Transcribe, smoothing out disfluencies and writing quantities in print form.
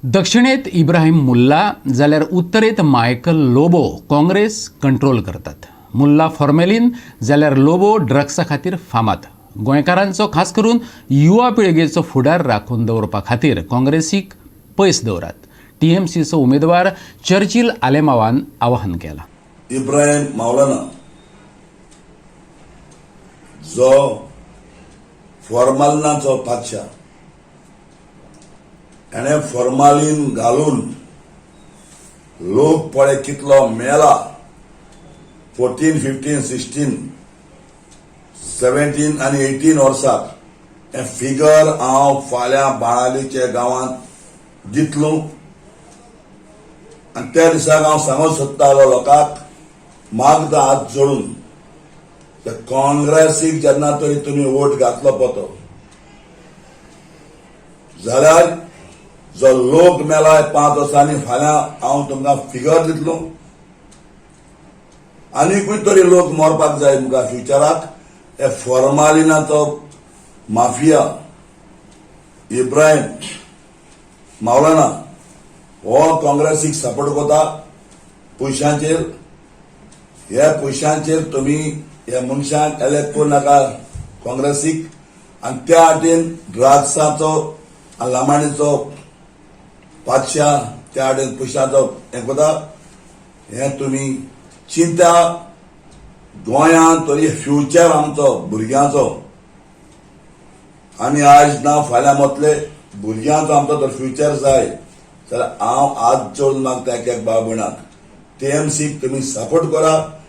दक्षिणेत इब्राहिम मुल्ला जाल्यार उत्तरेत Michael Lobo Congress control करतात. मुल्ला फॉर्मेलीन जाल्यार लोबो ड्रग्सा खातीर फामाद. गोंयकारांचो, खास करून युवा पिळगेचो फुडार राखून दवरपा खातीर काँग्रेसीक पयस दवरात, टीएमसीचो उमेदवार चर्चिल आलेमावान आवाहन केलां. इब्राहिम मावलाना जो फॉर्मालिनाचो पातशा, हेणे फॉर्मालीन घालून लोक पळय कितलो मेला. 14, 15, 16, 17 आनी 18 वर्साक हें फिगर हांव फाल्यां बाणावलीच्या गांवांत दितलो आनी त्या दिसाक हांव सांगूंक सोदतालो लोकांक, मागता हात जोडून, त्या काँग्रेसीक जेन्ना तरी तुमी वोट घातलो पतो जाल्यार जो लोक मेला 5 वर्सांनी, फाल्यां हांव तुमकां फिगर दितलो. आनीकूय तरी लोक मरपाक जाय मुखार फ्युचराक. हे फॉर्मालिनाचो माफिया इब्राहिम मावलाना हो काँग्रेसीक सपोर्ट करता पयशांचेर. ह्या पयशांचेर तुमी ह्या मनशांक एलेक्ट करूं नाका काँग्रेसीक. आनी त्या वाटेन ड्रग्साचो आनी लामाणीचो पातशा त्या वाटेन पयशांचो हें करता. हें तुमी चिंता. गोंयांत तरी फ्युचर आमचो भुरग्यांचो, आमी आज ना फाल्यां मरतले, भुरग्यांचो आमचो तर फ्युचर जाय जाल्यार हांव हात जोडून मागता एक एक भाव भयणाक, टीएमसीक तुमी सपोर्ट करा.